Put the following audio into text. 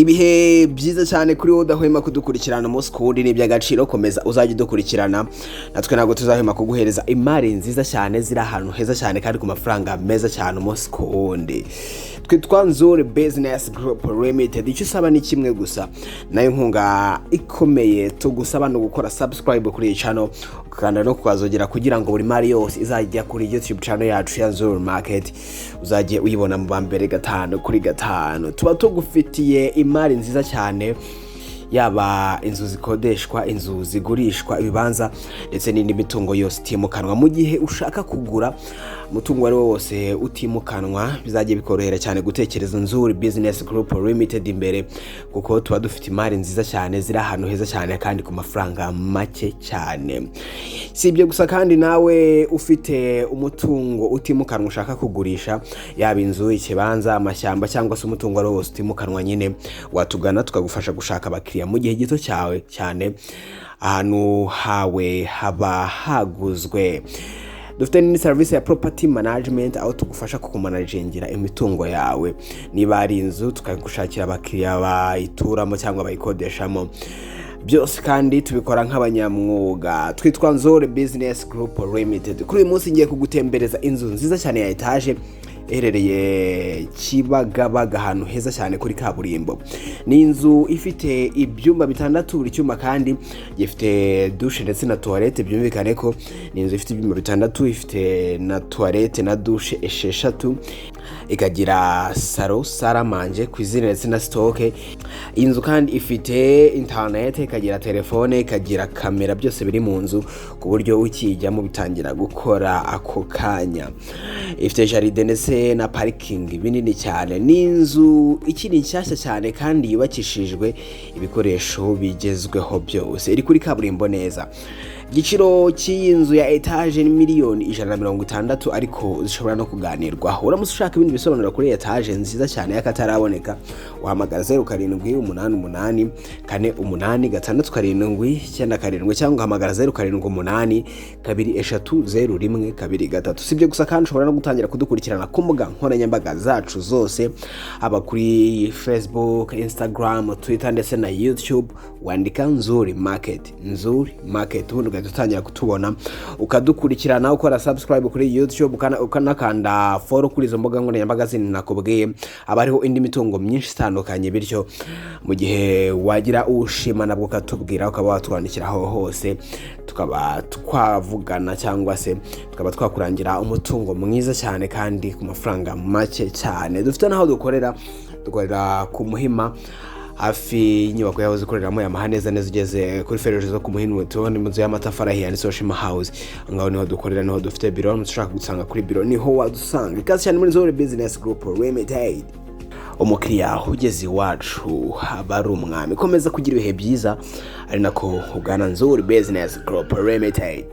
Ibihe byiza cyane kuri wowe udahwema kudukurikirana umunsi ku wundi. Ni iby'agaciro. Komeza uzajya udukurikirana, natwe ntabwo tuzahwema kuguhereza imari nziza cyane ziri ahantu heza cyane kandi ku mafaranga meza cyane umunsi ku wundi. Twitwa Nzuri Business Group Limited. Icyo usaba ni kimwe gusa, nayo nkunga ikomeye tugusaba ni ugukora subscribe kuri iyi channel, ukanda no kukazogera kugira ngo buri mari yose izajya kuri YouTube channel yacu ya Nzuri Market uzajye uyibona mu ba mbere gatanu kuri gatanu. Tuba tugufitiye imari nziza cyane, yaba inzu zikodeshwa, inzu zigurishwa, ibibanza ndetse n'indi mitungo yose itimukanwa. Mu gihe ushaka kugura umutungo uwo ari wo wose utimukanwa, bizajya bikorohera cyane gutekereza Nzuri Business Group Limited imbere, kuko tuba dufite imari nziza cyane ziri ahantu heza cyane kandi ku mafaranga make cyane. Si ibyo gusa kandi, nawe ufite umutungo utimukanwa ushaka kugurisha, yaba inzu, ikibanza, amashyamba cyangwa se umutungo ari wo wose utimukanwa nyine, watugana tukagufasha gushaka abakiriya mu gihe gito cyawe cyane, ahantu hawe haba haguzwe. Dufite n'indi serivisi ya property management, aho tugufasha kukumanagingira imitungo yawe, niba ari inzu tukagushakira abakiriya bayituramo cyangwa bayikodeshamo. Byose kandi tubikora nk'abanyamwuga. Twitwa Nzore Business Group Limited. Kuri uyu munsi ngiye kugutembereza inzu nziza cyane ya etaje iherereye Kibagabaga, ahantu heza cyane kuri kaburimbo. Ni inzu ifite ibyumba bitandatu, buri cyumba kandi gifite douche ndetse na toilette. Byumvikane ko ni inzu ifite ibyumba bitandatu, ifite na toilette na douche esheshatu, ikagira salon, salle à manger, cuisine ndetse na stock. Iyi nzu kandi ifite interineti, ikagira telefone, ikagira kamera, byose biri mu nzu ku buryo ukijyamo bitangira gukora ako kanya. Ifite jardin ndetse na parking binini cyane. Ni inzu ikiri nshyashya cyane kandi yubakishijwe ibikoresho bigezweho byose. Iri kuri kaburimbo neza. Igiciro cy'iyi nzu ya etaje ni miliyoni 160, ariko zishobora no kuganirwaho. Uramutse ushaka ibindi bisobanuro kuri etaje nziza cyane y'akataraboneka, wahamagara 0788486797 cyangwa ugahamagara 0782330123. Si ibyo gusa kandi, ushobora no gutangira kudukurikirana ku mbuga nkoranyambaga zacu zose, haba kuri Facebook, Instagram, Twitter ndetse na YouTube. Wandika Nzuri Market, Nzuri Market, ubundi ugahita utangira kutubona, ukadukurikirana, ukora subscribe kuri YouTube, ukanakanda follow kuri izo mbuga nkoranyambaga zindi nakubwiye. Haba hariho indi mitungo myinshi itandukanye, bityo mu gihe wagira ushima nabwo ukatubwira, ukaba watwandikira aho hose, tukaba twavugana cyangwa se tukaba twakurangira umutungo mwiza cyane kandi ku mafaranga make cyane. Dufite n'aho dukorera. Dukorera ku Muhima, hafi y'inyubako yahoze ikoreramo Yamaha, neza neza ugeze kuri feruje zo ku Muhima tubona inzu y'amatafari ahiye yanditseho Shima House. Aho ngaho niho dukorera, niho dufite biro. Uramutse ushaka gusanga kuri biro, niho wadusanga. Ikaze cyane muri Nzori Business Group Limited. Umukiriya ugeze iwacu aba ari umwami. Komeza kugira ibihe byiza ari nako ugana Nzuri Business Group Limited.